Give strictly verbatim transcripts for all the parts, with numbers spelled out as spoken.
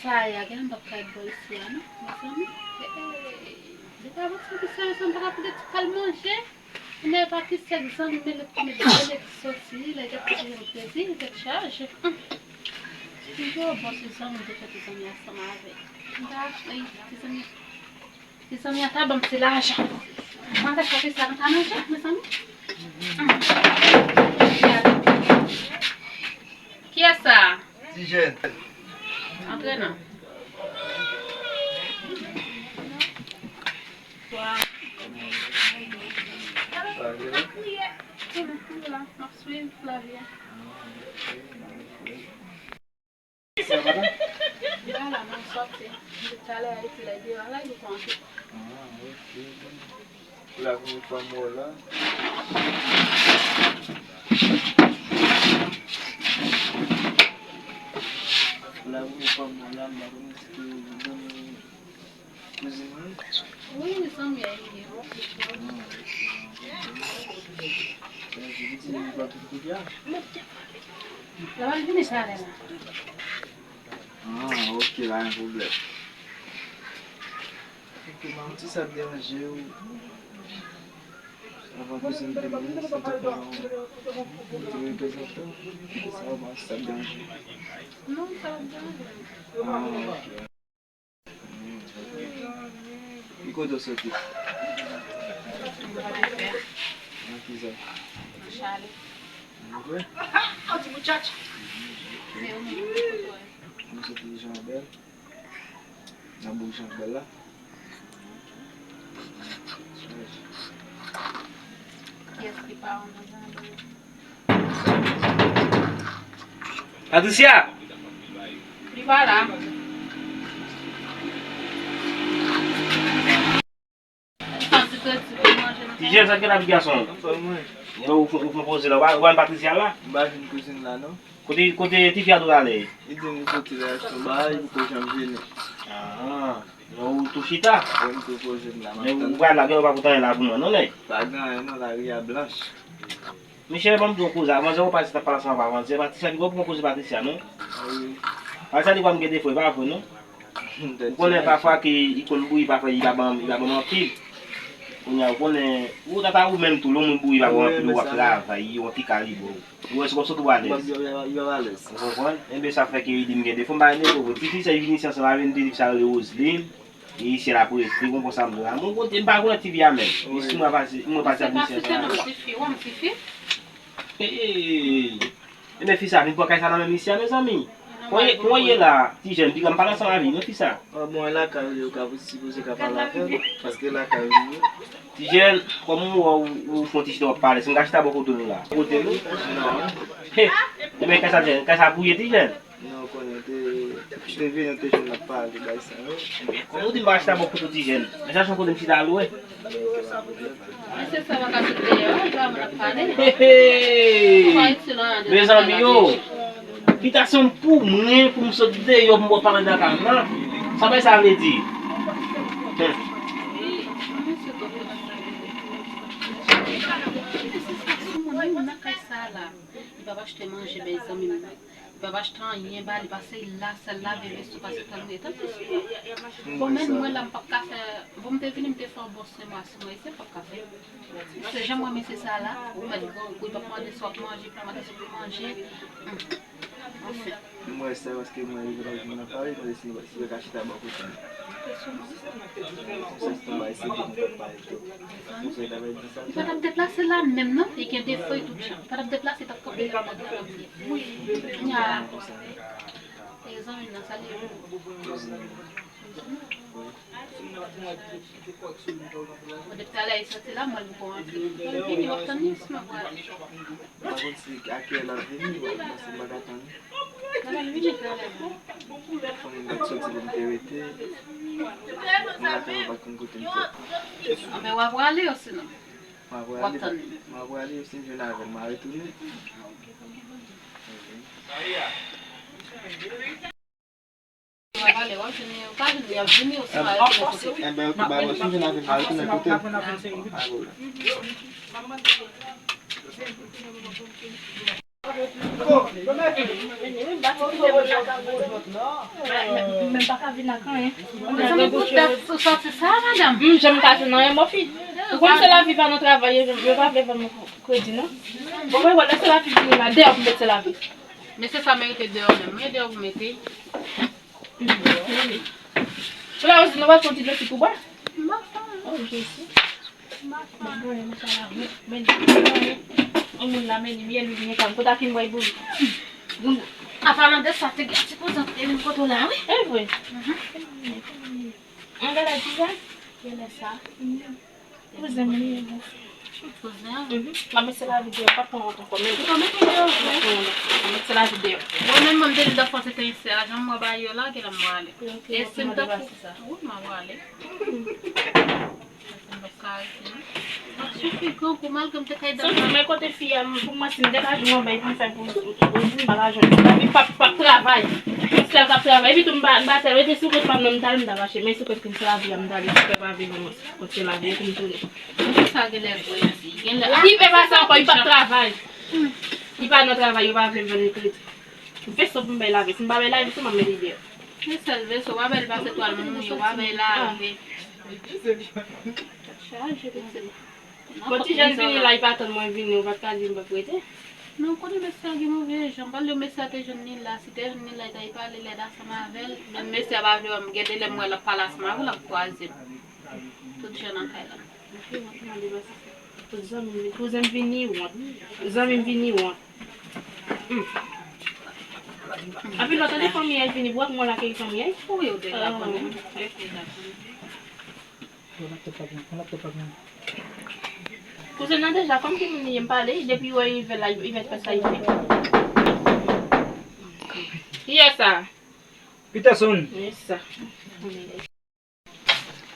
Kay a gen, m p ap kay bò isi a, non, mezanmi. Hey, li pa avanse ki serye, m pa ka pote ti kal manje. Men pa ki sèk zanmi, men lè ki met dènye ki soti, lè gen ti jan plezi, tèt chaje. Hum. Li twò bon, se zanmi, de fè ti zanmi ansanm avè. M ta achte, ti zanmi. Mezanmi, an ta ban m ti lajan. Mwen avèk papi sa, nou ka manje, mezanmi. Kiyès sa? Ti jèn. Antre non. M ap swiv Flavia. Sa va? Mwen la, mwen sòti. Depi talè Ayiti la, deyò a la, li konte. Ah, ok. Pou la premye fwa m wè w la. Pou la premye fwa m wè w la, m pa konnen si se zanmi kouzin mwen. Wi, zanmi a li ye. Ah, ok. Sa vle di li pa vin kounye a? L ap vini talè la. Ah, ok, pa gen pwoblèm. Ok, manti, sa ap deranje w? Avan kouzin vini, se te fè yon ti reprezantan. Sa w panse, sa ap deranje w? Non, sa ap deranje m. Ah, ok. Hmm, ok. Ki kote w soti? M pa te fè. Nan ki zòn? Nan Chale. Vre? Se ou menm ki kote w ye? Mwen soti Jan Bèl. Nan bouk Jan Bèl la. Kiyès ki pa ou nan Jan Bèl? Patricia! Li pa la. Ti jèn, sa k gen la, ti gason? Ou fè, ou fè poze la. Ou pa, ou pa wè Patricia la? M pa jwenn kouzin la, non. Kote, kote tifi a tou ale? Li di m li soti la achte yon bagay, li poko janm vini. Ah, men ou tou chita? Wi, m tou poze m la, m ap tann. Men ou pral la, gen ou pa pote anyen la pou mwen, non, nèg? Pa gen anyen, non, lari a blanch. Michel, ban m di w yon koze. Manzè ou pase t ap pale ansanm avè manzè Patricia, li poko pran koze Patricia, non? Wi. Patricia, li pa m gen defo, e pa vre, non? Ou konnen pafwa ke li konn bouyi, pafwa li pa ban m, li pa ban m anpil. Kounye a, ou konnen, ou tata ou menm tou, lè yon moun bouyi pa ban w anpil, ou ap travay, ou anpil kalibre. Ou wè se kòmsi w tou alèz. Ou konprann? Enben, sa fè ke li di m gen defo, m pa gen defo vre. Tifi sa, li vin isi ansanm avè m, tifi sa rele Roseline. E isi l ap rete, ou konprann sa m di w la. Mwen kote, m pa konnen tifi a menm. Isi mwen pase, mwen pase ap isi ansanm avè l. Tifi, ou wè m tifi? Hey! Ebyen, fi sa vin pran kay sa nan men misye a, mezanmi. Kounye, kounye la, ti jèn, piga m pale ansanm avè li, non, fi sa. Ah, bon, e lakay ou ye, ou ka sipoze ka pale avè l, paske lakay ou ye. Ti jèn, kòm ou wè, ou, ou fè yon ti chita w ap pale, si m ka chita bò kote nou la. Kote nou? Non. He! Ebyen, kay sa, ti jèn, kay sa pou ye, ti jèn? Non, ou konnen, te, te vini, te jwenn n ap pale, bay sa yo. Kòm ou di m pa chita bò kote w, ti jèn, men chache yon kote m chita lwen. Mesye sa pa ka sot deyò, e pa moun ap pale. Hey, hey! Mezanmi yo, envitasyon pou mwen, pou m sot deyò, pou m wè pale nan kay la. Sa bay sa vle di? Mesye sa sou moun nan kay sa la. Li p ap achte manje bay zanmi m nan. Li p ap achte anyen ba li, pase l la, sèl lave veso, pase tann li. Tanpri sou mwen. Bon, men mwen la, m p ap ka fè, bon, m te vini, m te fè yon bon senmwa sou mwen, se m p ap ka fè. Se jan mwen, mesye sa la, ou mèt grangou, li p ap mande si w ap manje, li p ap mande si w pou manje. Hum. Anfen. M wè sa paske mwen rive pa vin nan Paris, mwen deside si yo ka chita bò kote m. Konsa se tonbe se de nou pral pale tou. Konsa ta bay di sa. Li pa t ap deplase la menm non, li gen defo e tout jan. Li pa t ap deplase, li t ap kanpe la, la, la, la. Nya. E zanmi m nan, salye. Bon, depi talè li soti la, mwen li poko rantre. Lè l vini, w ap tann li, sinon w ap prale. M pa konn si a kilè l ap vini, paske m pa ka tann li. Konnen m pa t soti pou m te rete. Mwen lakay mwen pa t konn kote m sot. Anben w a prale osinon? W a prale. W ap tann li. M a prale, si m jwenn avè l, m a retounen. Enben, ok, ba bò, si m jwenn avè l, m a retounen kote m. Men m pa ka vin ak anyen. Mezanmi, pou dat sou sòti sa, madanm. M janm ka jwenn anyen, mon fi. Ou konn se lavi pa nan travay, yo, yo pa vle vann nou kredi, non. Bon, mwen wè, lè se lavi vini la, deyò pou met se lavi. Mesye sa merite deyò menm. Wi, deyò pou mete. Ou la, ou di nou pa fè yon ti dlo sik pou bwè? M pa fè. Oh, Jezi. M pa fè. Bon, men sa la, men, men, men, yon moun la, men, li, li vini kanm. Kote a ki m bwè bouyi? Bon, an palan de sa, te gen ti koze ant li menm kote w la, wi. E vre? Mhm. An gade ti sa? Genlè sa. Kouzen mwen ye, bon. Kouzen an? Mhm. M ap met se lavi deyò, pa pran wont ankò, men. Ou pa mete deyò vre? M ap met se lavi deyò. Mwen menm, mwen, m te di dòk fò se te yon sè a, jan m wè bagay yo la, genlè m prale. Ok, e si m ta fou, wi, m ap prale. M ap ka rete, non. Sou figo, kou malgre m te kay dòmi. Santi, men kote fi a, m, pou mwen, si m te ka jwenn yon bagay pou m fè pou, pou, pou, pou m pa ka jwenn. Papi p ap, p ap travay. Sèl k ap travay. Epi tou, m pa, m pa tèl rete sou kont pa m nan, m t al, m ta mache. Men sou kont ki m se lavi a, m t ale, sou kont pa vin nan mwen. Kote la, vye pou m tounen. Mwen sa genlè vre, di. Genlè. Li pe pa sa ankò, li p ap travay. Li pa nan travay, yo pa vle vann li kredi. Veso pou m bay lave. Si m pa bay lave, veso m ap mete deyò. Se sèl veso, w pa bay l pase twal moun, yo pa bay lave. Chaje, pitit. Bon, ti jèn vini la, li pa tann mwen vini, ou pa t ka di m p ap rete. Non, konnen mesye a gen move jan. Pale mesye a te jwenn li la, si te jwenn li la, li ta pale lèd ansanm avè l. Men mesye a pa vle wè m, gen de lè m wè l ap pale ansanm avè l, l ap kwaze m. Tout jan nan kay la. Zanmi m, kouzen m vini wont. Zanmi m vini wont. Hmm. Anpil lòt ane fanmi a vini, bwè mwen lakay fanmi a. Wi, ou deja konnen. Kouzen nan deja, kòm ki moun li ye, m pale, depi wè Yvette la, Yvette fè sa li fè. Kiyès sa? Peterson. Yes, sa.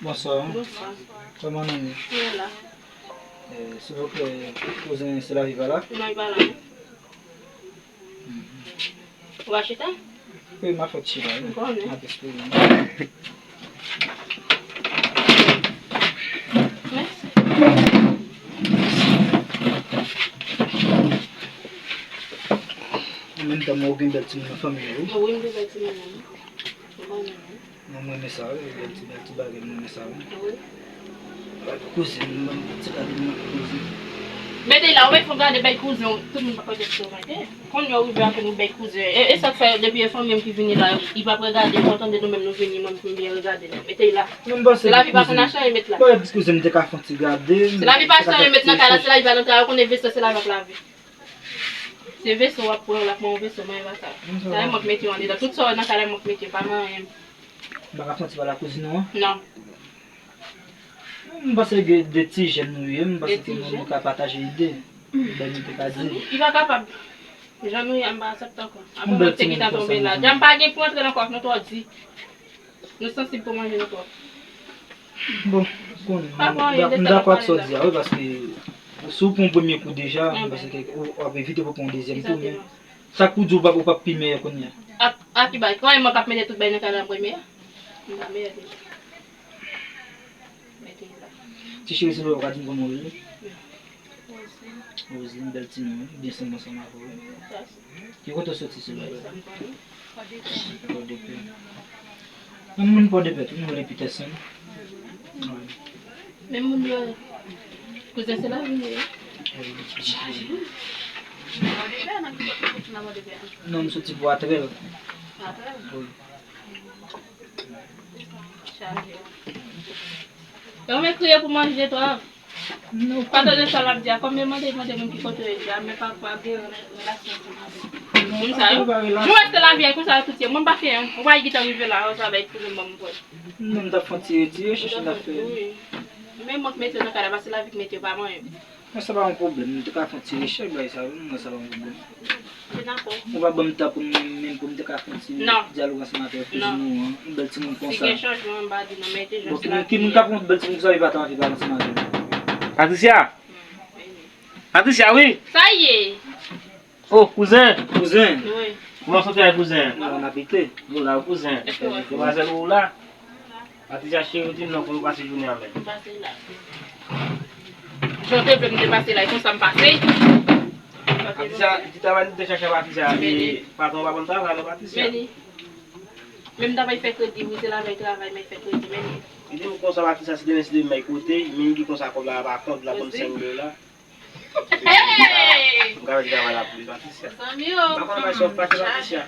Bonswa. Bonswa. Kòman nou ye? Mwen la. Eh, silvouplè, kouzen, se la viva la? Non, li pa la. Ou pa chita? Wi, m ap fè ti chita, wi. M konnen. M ap espere. Mèsi. An menm tan, mwen gen bèl timoun nan fanmi an, wi. Wi, m gen bèl timoun nan. M konnen, wi. Non, mwen renmen sa, wi. Bèl ti, bèl ti bagay, mwen renmen sa, wi. Wi. Kouzen, mwen ti gade mwen kouzen. Mete la, ou mèt fè gade bay kouzen, tout moun pa konn kouzen, ok? Kounye a ou rive a konnen ou bay kouzen. E, e sa k fè, depi e fanmi m ki vini la, li p ap regade, fò tande nou menm nou vini, mwen m byen regade nou. Mete la. Se lavi pa konn achte anyen met la. Mwen di kouzen m te ka fè yon ti gade. Se lavi pa achte anyen met nan kay la, se lavi pa nan kay la, ou konnen veso se lavi ak lavi. Se veso w ap pran, l ap pran yon veso, mwen pa sa. Sa e mwen k mete yo andedan. Tout sa w wè nan kay la, mwen k mete yo, pa nan anyen. M pa ka fè yon ti pale ak kouzin ou an? Non. M panse gen de ti jèn nou ye, m panse ke nou, nou ka pataje ide. Bèl nou te ka di. Li pa kapab. Jan nou ye a, m pa aksepte ankò. Apre mwen te gentan tonbe la. Jan m pa gen pou antre nan kò nou twò di. Nou sansib pou manje nou twòp. Bon, m konnen. M dakò ak sa w di a, wi, paske si w pran yon premye kou deja, m panse ke w ap evite pou pran yon dezyèm tou, men sa k pou di w p ap, ou p ap pi meyè kounye a. A, a ki bagay? Kòman mwen k ap mete tout bagay nan kay la premye a? M pa meyè deja. Mete la. Ti cheri, silvouplè, ou ka di m kòman w rele? Roseline, bèl ti non, wi. Byen sanble ansanm avè w, wi. Ki kote w soti, silvouplè? Pòdepè. Yon moun Pòdepè tou, nou rele Peterson. Wi. Men moun yo, kouzen, se la vini, wi. Wi. Pòdepè, nan ki kote w soti nan Pòdepè a? Non, m soti Pòtrèl. Pòtrèl? Wi. Chaje. Yo, men kriye pou manje tou. Pa tande sa l ap di a. Kòm yo mande, mande moun ki kote yo ye a, men pa, pa gen relasyon ansanm avè l. Moun sa yo. Nou wè se lavi a konsa yo tout ye. Mwen m pa fè anyen. Ou pa gentan rive la, ou sa bay pwoblèm ban m pran. Non, m t ap fè yon ti retire, chèche n ap fè. Wi. Men mwen k mete yo nan kay la, paske lavi k mete yo, pa mwen menm. Mwen, sa pa yon pwoblèm. Nou te ka fè yon ti rechèk, bagay sa yo, mwen, sa pa yon pwoblèm. Mwen pa ban m tan pou m, menm pou m te ka fè yon ti dyalòg ansanm avè kouzin ou an. Yon bèl timoun konsa. Si gen chanjman, m pa di non, men te jis la. Bon, ki moun k ap yon bèl timoun konsa, li pa ta anvi pale ansanm avè l? Patricia! Patricia, wi! Sa ye? Oh, kouzen! Kouzen! Wi. Kòman w soti a, kouzen? Bon, n ap rete. Bon, la, kouzen. Demwazèl ou la? Patricia cheri, ou di m non, pou nou pase jounen an menm. M pase la. Jan w te vle m te pase la, e konsa m pase. Patricia, ki travay nou te chache a Patricia? E patwon pa ban m travay non, Patricia. Men li, menm ta bay fè kredi, wi, se la vèy travay, men fè kredi, men li. Li di m konsa, Patricia, si demen, si demen, bay kote, men li di konsa, kòb la pa kont, la ban m senk dola. Hey! M ka di travay la pou li, Patricia. Zanmi yo. M pa konn bay sòf fache, Patricia.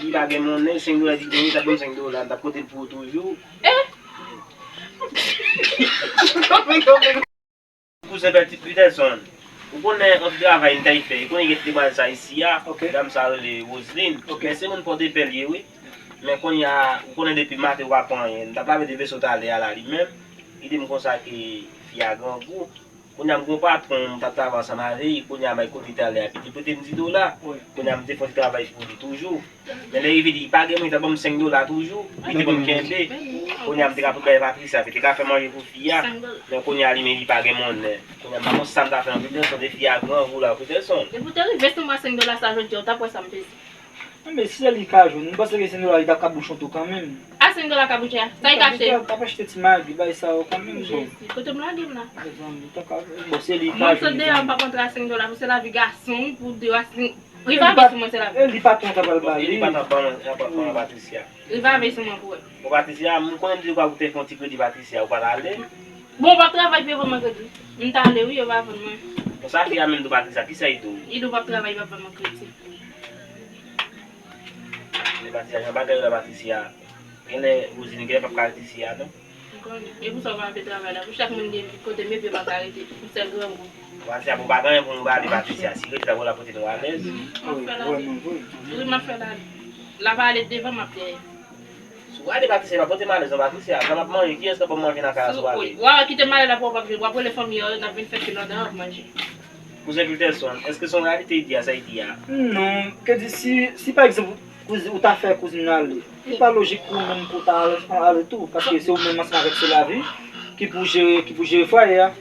Li pa gen monnen, senk dola, li genyen, li t ap ban m senk dola, m t ap pote l pou ou toujou. Eh! Kouzen Pèti Peterson, ou konnen anpil travay m t al fè, ou konnen gen demwazèl sa isi a, dam sa rele Roseline. Men se moun Pòdepè l ye, wi. Men kounye a, ou konnen depi maten ou pa pran anyen. M t ap lave de veso talè a la, li menm, li di m konsa ke fi a grangou. Kounye a m gen yon patwon, m t ap travay ansanm avè l, kounye a m al kote talè a, epi li prete m di dola. Kounye a m te fè yon ti travay pou li toujou. Men lè rive li pa gen mwen, li t ap ban m senk dola toujou, li te ban m kenbe. Kounye a m te ka pou bay Patricia, li te ka fè manje pou fi a. Men kounye a li menm li pa gen monnen. Kounye a m pa konn sa m ta fè non Peterson, de fi a grangou la Peterson. Depi w te rive sou mwen senk dola sa jodi a, ou t ap wè sa m peze. Men si se li ka jwenn, m panse ke senk dola li t ap kabouch yon tou kanmenm. A senk dola kabouch a, sa li ka achte? Li t ap achte ti magi, bay sa yo kanmenm, bon. Jezi, kote m lage m la? Mezanmi, li t ap ka, bon, se li ka jwenn. Mwen sot deyò, m p ap antre a senk dola, pou se lavi gason, wi, pou deyò a senk. Li pa vle sou mwen, se lavi. E li patwon ta pral ba li. Li pa t ap ban mwen, ap ban Patricia. Li pa vle sou mwen pou wè. Bon, Patricia, m konnen m di w pa pou te fè yon ti kredi Patricia, ou pa t ale. Bon, w p ap travay pou yo vann mwen kredi. M t ale wi, yo pa vann mwen. Bon, sa fi a menm tou Patricia, kisa li di w? Li di w p ap travay, yo p ap vann mwen kredi. Men Patricia, jan bagay yo la Patricia, genlè Roseline genlè p ap ka ret isi a non. M konnen. E pou sa w pa vle travay la, pou chak moun gen kote m ye pou yo pa ka rete, pou sèl grangou. Patricia, bon, pa gen anyen pou nou pale Patricia, si rete la pou la pote nou alèz. M ap fè la. Wi, m ap fè la. L ap ale devan, m ap dèyè. Si w ale Patricia, pa pote m alèz non Patricia. Jan m ap manje, kiyès k ap ban m manje nan kay la si w ale? W a kite m ale la pou w p ap jwenn. W ap rele fanmi an, n ap vin fè fil anndan an, w ap manje. Kouzen Peterson, èske se yon reyalite li di a, sa li di a? Non, ke di si, si pa egzanp, kouzen, ou ta fè kouzin nan ale, li pa lojik pou ou menm pou w ta ale, ale tou, paske se ou menm ansanm avèk se lavi ki pou jere, ki pou jere fwaye a.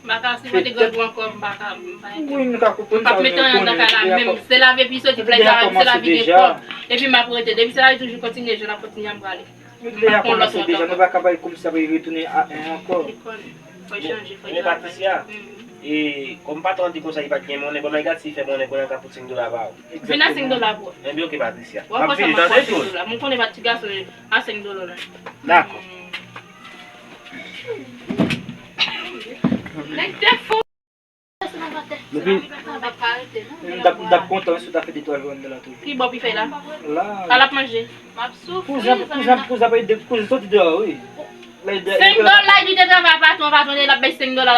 M pa ka, si mwen te grangou ankò, m pa ka, m pa enke. Wi, m ka konprann sa. M p ap mete anyen anndan kay la menm. Se lavi epi soti plaj la, se lavi gen kòb. Epi m ap rete. Depi se lavi toujou kontinye, je l ap kontinye, m prale. Nou deja kòmanse deja, nou pa ka bay kòmsi ap retounen a en ankò. Li konnen. Fò l chanje, fò l travay. Men Patricia, e kòm patwon an di konsa li pa t gen monnen, bon, men gad si l fè monnen kounye a l ka fout senk dola ba ou. Vin a senk dola pou wè. Ebyen, oke, Patricia. M ap vini, tande tou. M konnen pa ti gason a senk dola la. Dakò. Nèg te fou. Depi, m t ap, m t ap kontan si w ta fè de twa jou anndan la toujou. Ki bò pi fèy la? La. Sa l ap manje? M ap soufri, zanmi. Kouzen, kouzen, kouzen ap ede, kouzen soti deyò, wi. Senk dola, li te travay a patwon, patwon li ap bay senk dola.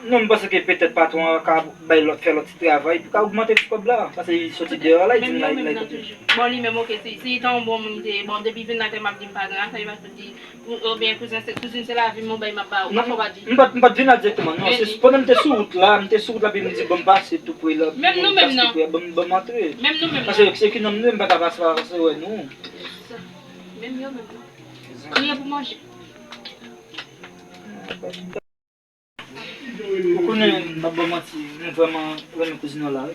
Non, m panse ke petèt patwon an ka bay lòt, fè lòt ti travay, pou ka ogmante ti kòb la. Paske li soti deyò la, li di m la, li la. Bon, li menm, oke, si, si li te yon bon moun, li te, bon, depi vin nan kay m ap di m pa gen afè, li pa sot di, Ou, oubyen kouzen, se, kouzin, se lavi m, ou bay m ap ba ou. Non, m pa, m pa t vin la dirèkteman, non. Se pandan m te sou wout la, m te sou wout la, epi m di, ban m pase tou pre la, ban m pase tou pre, ban m, ban m antre. Menm nou menm nan. Paske se ki nonm nou, m pa ka pase, pase wè nou. Menm yo menm nan. Kriye pou manje. Ou konnen, m p ap ba w manti, m vrèman renmen kouzin nan la, wi.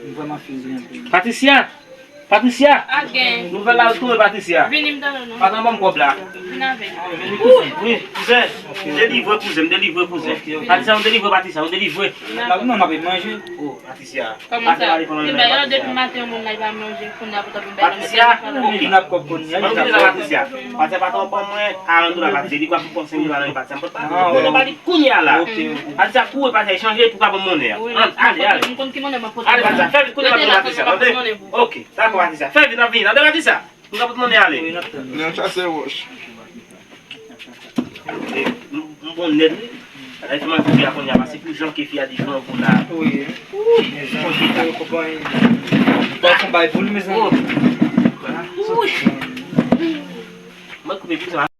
M vrèman feel li anpil. Patricia! Patricia! Nouvèl la yo tonbe, Patricia. Vini, m tande w non. Patwon ban m kòb la. Vin avè m. Wi, kouzen. M delivre kouzen, m delivre kouzen. Patricia, m delivre Patricia, m delivre. Non, m ap manje. Oh, Patricia. Kòman sa? Li bay òd depi maten, yon moun la, li pa manje, kounye a pou ta vin bay lòt. Patricia, ok. Ban m di sa, Patricia. Patricia, patwon ban mwen karant dola, Patricia. Li pa pou pran senk dola nan men Patricia. M pot pa di, m pot pa di kounye a la. Patricia, kouri, Patricia, chanje pou ka ban m monnen an. Ale, ale. M konn ki monnen m ap pote. Ale, Patricia, fè vit kounye a, m ap pote Patricia, tande? Ok, dakò, Patricia. Fè vit, n ap vini, tande, Patricia? M ka pot monnen ale. Nan chase wòch. M, m bon nèt, wi. Bagay fè m anvi kounye a, kounye a, pase pou jan ke fi a di grangou la. Wi. Wi. Mezanmi, yo konprann. Yo konn bay boul, mezanmi. Wi. Mwen koupe pizza.